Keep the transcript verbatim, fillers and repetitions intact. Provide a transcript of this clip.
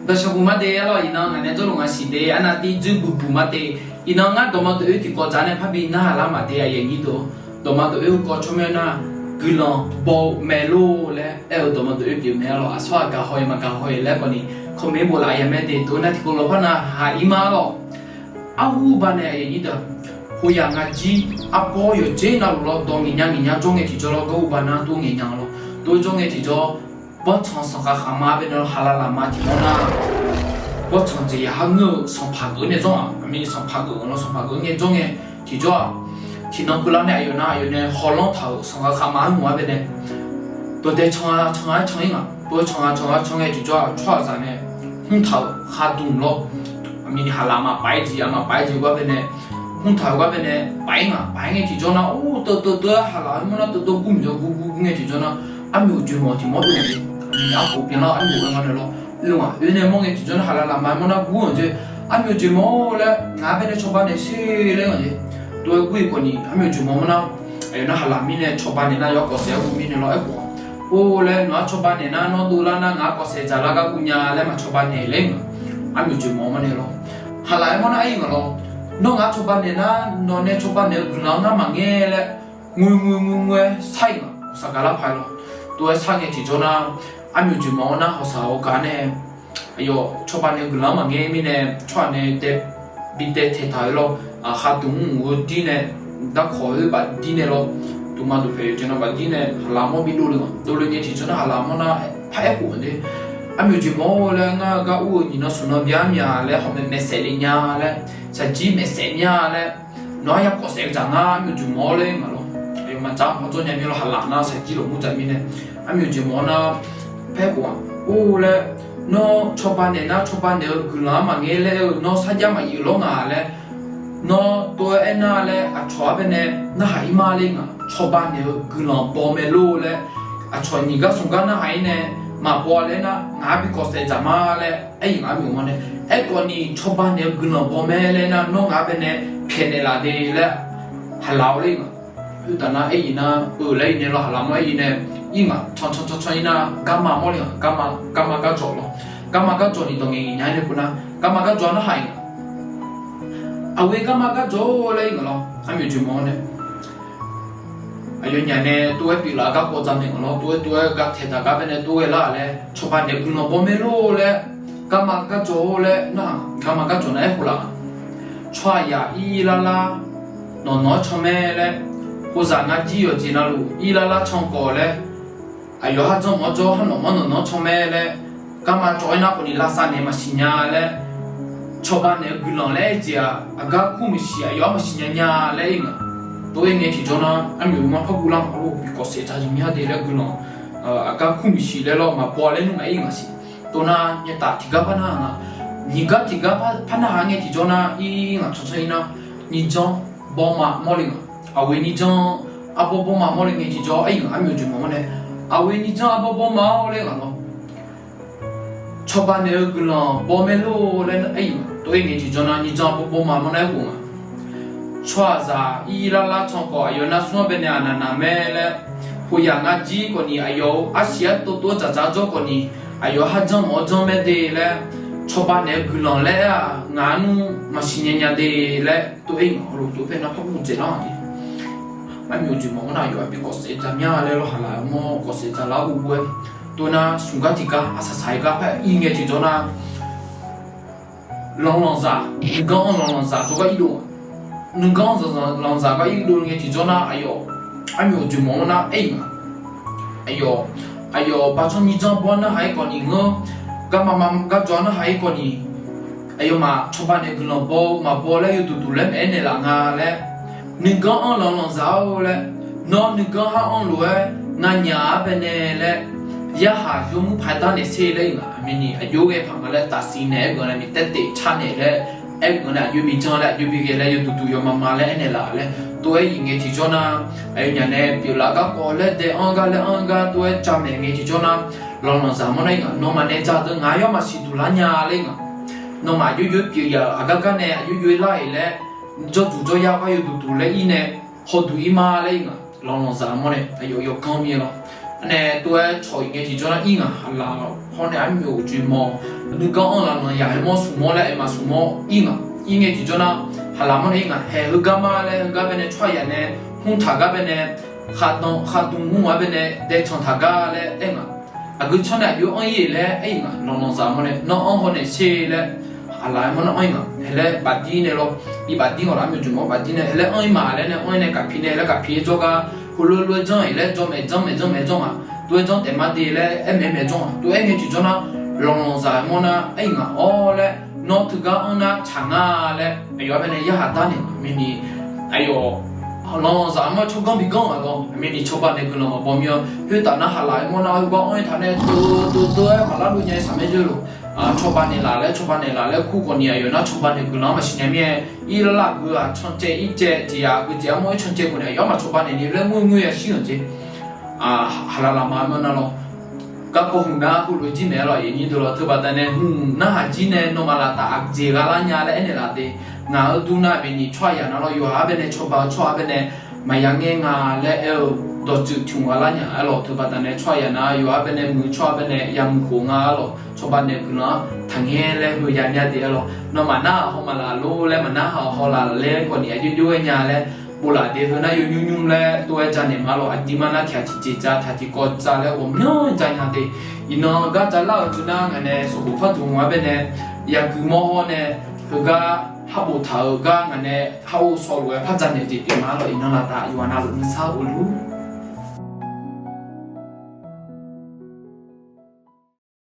Dawqshawq buq ma de-a lawq, iqnan ngaq nae jawrluf ngaq siq de, arnav tiv dzuir buq buq ma de. Iqnan ngar dawqma dawq-oer tiqkawv dzaq-awr nae parbi narhaq lar ma de, aqyuif aqnyir deuq-or. Dawqma dawq-oer-eu kawv tsawrmyanr nar, guiqlanq baw-eu mae lor laer aer-eu dawqma dawq-oer pyeuf mae-a lawq. Aqsur aqgaq haw-iq maqgaq haw-iq laer khawf ni, comment bof laf ya mae de. Tov nar tiqkawv lawq par nav haq ir ma lawq. Arhu banae aqyuif aqnyir deuq, hoyaq ngar jir arbawr yawqdzer navluf lawr dawq ngaeq nya ngaeq nya jawr ngae tiqjawr lawr, garhu banae tov ngaeq nya lawr. Tov jawr ngae tiqjawr, banrtsanq sanqkhav khavma-anr baenae lawr, haqlaq lafma tiqmawr nar, banrtsanq jeq yaqhar ngeur-eu sanqpaq geuf-anr nae jawr-aq, aqmir sanqpaq geuf-anr lawr, sanqpaq geuf-anr nae jawr ngae tiqjawr-aq, tiqnan keuvlar nae aqyawf nar aqyawf nae hawlanr taq-euq sanqkhav khavma-anr mawf-aer baenae, dawqdae can can-aer can-ir ngaq, tov-aer can can can ngae tiqjawr-aq, tsawrhaqzaq nae hmr taq-euq khardmq lawr, aqmir ni haqlaq maqpaf-aer jeq, aqmir maqpaf-aer jeq gar baenae hmr taq-euq gar baenae paf-ir ngaq. Paf-ir ngae tiqjawr nar, or, tov tov tov-aer haqlaq-aer mawr nar, tov tov gur mq jawr gur gur gur ngae tiqjawr nar, armyawf joeqmawf tiqmawr dov-eu jeq, aqmir ni arpof byanlar armyawf-aer ngar nae lawr, oe-aq oe nae mawr ngae tiqjawr nar, haqlaq lafma-aer mawr nar gur-anr jeq, armyawf joeqmawf-or laer ngaq-anr baenae cawba naeq sher laer ngaq jeq. Tov-aer gur-iq khawf ni armyawf joeqmawf mawr nar, aqyawf nar haqlaq mirnae cawba naeq nar yawkawf saef-aer gur mirnae lawr aerkhof-aq, or laer nawq-anr cawba naeq nar nawr dovlar nar ngaq-anr kawf saef dzaqlar gar guv nya laer maqcawba naeq laer-ir ngaq. Armyawf joeqmawf-anr nae lawr, haqlaq-aer mawr nar aer-ir ngaq lawr, nawr ngaq-anr cawba naeq nar nawq nae cawba naeq-eu guiqlanq-anr ngar maqngaer laer, ngoer ngoer ngoer ngoer-aer shar-iq ngaq, hawqshaq gaqlar paq-aer lawr. Tov-aer shar ngae tiqjawr nar, armyawf joeqmawf-anr nar hawqshaq-awr gaq nae aqyawf cawba naeq-eu guiqlanq-anr maqngaer mirnae tsawrhaq nae dae bi dae taeq taq-eu lawr, khardmq mr-eu dir nae, darkawq-eu bafdir nae lawr, duqma duqpaeq yawqjeq nan bafdir nae haqlaq mawr bi dovle-a. Dovle ngae tiqjawr nar haqlaq mawr nar par aerkhof-aq de, armyawf joeqmawf-or laer ngar-eu gar ur-eu nyiq nan smq nan bya mya laer hawq mae maeqsaef le nya laer, shaqjir maeqsaef mya laer, nawq-anr yakawf saef-eu dzaq ngar armyawf joeqmawf-or laer ngaq lawr. Aqyawfmaf dzaq-anr pawjawr nya mir lawr, haqlaq nar shaqjir lafmur dzaq mirnae, armyawf joeqmawf-awr nar paer khof-aq, or laer, nawr cawba naeq nar cawba naeq-eu guiqlanq-anr maqngaer laer-eu nawr sarjax maqyuif lawr ngaq laer, nawr tov-aer aernar laer aqcawq-anr baenae narhaq ir ma laer ngaq, cawba naeq-eu guiqlanq baw mae lor laer, aqcawq nyiq gar smq gar narhaq ir nae maqbaw laer nar ngaq-anr bi kawf saef dzaq ma laer aer-iq ngaq armyawf mawr nae, aerkhawf ni cawba naeq-eu guiqlanq baw mae laer nar nawr ngaq-anr baenae pyaeqnaeq laf de laer haqlaq-awr laer-ir ngaq. Khoertaf nar aer-iq nar-eu laer-ir nae lawr, haqlaq mawr aer-ir nae ir ngaq, can can can can-ir nar garma mawr le ngaq, garma garma gardzawq lawr, garma gardzawq ni dawq ngaeq ngaeq nya-ir nae pov nar garma gardzawq narhaq-iq ngaq. Aqghoe garma gardzawq-or laer-ir ngaq lawr, armyawf joeqmawf-awr nae aqyawfnyaf nae tov-aer pyeuflaf-eu garkawv dzaq naeq ngaq lawr, tov-aer tov-aer gar taeq taq gar baenae tov-aer lar-aq laer cawba naeq-eu guiqlanq baw mae lor laer, garma gardzawq-or laer nar-aq, garma gardzawq nar aerkhof laf-aq, tsawrhaqzaq ir lar lar nawq nawq-anr can mae laer, hozaq ngar jir yawqjeq navluf ir lar lar can kawv laer, aqyawf har janrmawf-anr jawr har nawq mawr nawq nawq-anr can mae laer, garma cawv-aer nar khawf ni lavsav naeq maqsiq nya laer, cawba naeq-eu guiqlanq laer aer-eu jeq-aq aqgar kur maqsiq, aqyawf-anr maqsiq nya nya laer-ir ngaq. Tov-aer ngae tiqjawr nar armyawf-eu ma par guvlar ngaq lor, bi kawf saef dzaq jeq mya de laer guiqlanq aqgar kur maqsiq laer lawr maqbaw laer nmr ngaq-ir ngaq siq. Tov nar nyaftaf tiqgar par nar ngaq, nyiq gar tiqgar par narhaq ngae tiqjawr nar ir ngaq, cancanr ir nar nyiq janr bawrma mawr le ngaq. Aqghoe nyiq janr arbawr bawrma mawr le ngae tiqjawr aer-iq ngaq armyawf joeqmawf-awr nae, aqghoe nyiq janr arbawr bawrma-or laer ngaq lawr, cawba naeq-eu guiqlanq baw mae lor laer aer-iq ngaq. Tov-aer ngae tiqjawr nar nyiq janr arbawr bawrma mawr nar aerkhof ngaq, tsawrhaqzaq ir lar lar can kawv aqyawf nar smr-anr baenae aqnaq naq mae laer, hoyaq ngar jir khawf ni aqyawf-euq arsiq-aer tov tov-aer dzaqdzaq jawr khawf ni, aqyawf har janrmawf-anr janr mae de laer, cawba naeq-eu guiqlanq laer aer-aq ngaq-anr nmr maqsiq nya nya de laer tov-aer-iq ngaq lor, tov paer nar par guvdzaeq lar-aq de. Armyawf joeqmawf-awr nar aqyawf-anr bi kawf saef dzaq mya laer lawr, haqlaq-aer mawr kawf saef dzaq lar guvguv-aer. Tov nar smq gar tiqgar aqsaqsaq-ir gar par ir ngae tiqjawr nar lanqlanqzaq, nuiganr-anr lanqlanqzaq jawrgar irdov, nuiganr-anr lanqlanqzaq gar irdov ngae tiqjawr nar aqyawf armyawf joeqmawf-awr nar aer-iq ngaq. Aqyawf, aqyawf baqcanr nyiq janr baw narhaq-ir khawf ni ngeur, garma ma gardzawq narhaq-ir khawf ni, aqyawfmaf cawba naeq guiqlanq baw-eu maqbaw laer yawduq duq laer maeq-aer naeqlaf nga laer, nuiganr-anr lanqlanqzaq-or laer, nawr nuiganr har anr lof-aer nganyaf-ar baenae laer, yarhaq yawmuir paq-aer darnaeq sher laer-iq ngaq. Aqmir ni aqjox ghae paq nga laer tafsiq naeq-aer geuf nae miqtaer teq car naeq laer aer-eu geuf nae aqjox bi janr laer aqjox bi ghae laer yawduq duq yawma ma laer aernaeq laf laer tov-aer iq ngae tiqjawr nar, aqyawfnyaf nae pyeuflaf garkawv laer dae anr gar laer anr gar tov-aer jamaeq ngae tiqjawr nar, lanqlanqzaq mawr nar-ir ngaq, nawmaf nae dzaq deuq ngaq yawr maqsiq duq lar nya laer-ir ngaq. Nawmaf aqjox jov-aer pyeuf yaf-euq aqgar gar nae aqjox jov-aer lar-iq laer, jawrduq jawryar gar yawduq duq laer ir nae hawduq ir ma laer-ir ngaq. Lanqlanqzaq mawr nae aqyawf yawganr mir-aer lawr, Arnae tov-aer cawq-iq ngae tiqjawr nar ir ngaq. Haqlaq hawr nae armyawf uqjoe mawr, nuigar anr laf lanq yaq haer mawr smq mawr laer aer maf smq mawr ir ngaq. Ir ngae tiqjawr nar haqlaq mawr nae ir ngaq. Haeq heugar ma laer heugar baenae tsawrhaq yaq nae hmr taq gar baenae, khaqdm khaqdm mr-ar baenae daecanq taq gar laer aer ngaq. Aqgeu canr nae aqjox-aer anr ir-eq laer aer-iq ngaq. Lanqlanqzaq mawr nae nanr anr haw naeq sher laer haqlaq-aer mawr nar anr-ir ngaq. Haeq laer bafdir nae lawr, bi bafdir ngaq laf armyawf uqjoe mawr bafdir nae haeq laer anr-ir ma laer nae anr-ir nae kaqpi nae laer kaqpi-aer jawrgar, heulof lof-aer janr-iq laer jawr maeq janr maeq janr maeq janr ngaq. Tov-aer janr taef ma de laer aer maeq maeq janr ngaq. Tov-aer ngae tiqjawr nar lanqlanqzaq-aer mawr nar aer-iq ngaq. Awr laer, nawr teugar anr nar tsaq nga laer aqyawf-ar baenae yarhaq darnaeq ngaq mirni, aqyawf lanqlanqzaq-aer mawr-aer tsawrganr bi ganr ngaq lawr. Mirni cawba naeq guiqlanq maqbaw mir-awr, khoertaf nar haqlaq-aer mawr nar heugar anr-ir taq nae dov dov dov-aer maqlar luf nya-eu saqmaer jawr-eu lof. Cawba naeqlaf laer cawba naeqlaf laer kur khawf ni aqyawf nar cawba naeq guiqlanq-anr maqsiq nya mir-aer, irlar laf gui-aq cancaev ircaev tiq yaq gui tiq yar mawr-aer cancaev khawf ni aqyawf-anr maqcawba naeq ni laer ngoer ngoer yashir-anr jeq. Haqlaq laf ma mawr nar lawr. Garkawv hmq nar heulof jir maeq-aer lawr, aqyuif aqnyir deuq lawr. Teubaqda nae hmq narhaq jir nae nawmaf laf taf aqjeq gha lar nya laer aernaeq laf de. Ngaq-euq dur nar maeqni tsawrhaq yaq nar lawr, yawqha-ar baenae cawba-eu tsawrhaq-ar baenae maqya ngaer nga laer aer-eu dawqtsuif tmq gha lar nya-ar lawr. Teubaqda nae tsawrhaq yaq nar yawqha-ar baenae muiq-eu tsawrhaq-ar baenae ya muiq khof nga-ar lawr. Cawba naeq guiqlanq-anr taqngaer laer heu ya mya de-ar lawr. Nawmaf narhaq haw maqlaf lor laer maqnarhaq haw laf laer khawf ni aqjox jox-aer nya laer bof laf de. Heu nar yawnymr nymr laer tov-aer janaeq ma lawr. Aqdirmar nar tiq ghaq tiqjeq ja taq tiqkawv ja laer ghawqmyanr ja nya de. Iqnan gar ja lar-euq teu nar ngaq nae sanqbof par duq-ar baenae yagui mawr hawr nae heugar har boftaq-euq gar ngaq nae har or sawv lof-aer par janaeq jeq pyeuf ma lawr. Iqnan laf taf yawqha navluf nuisar of lur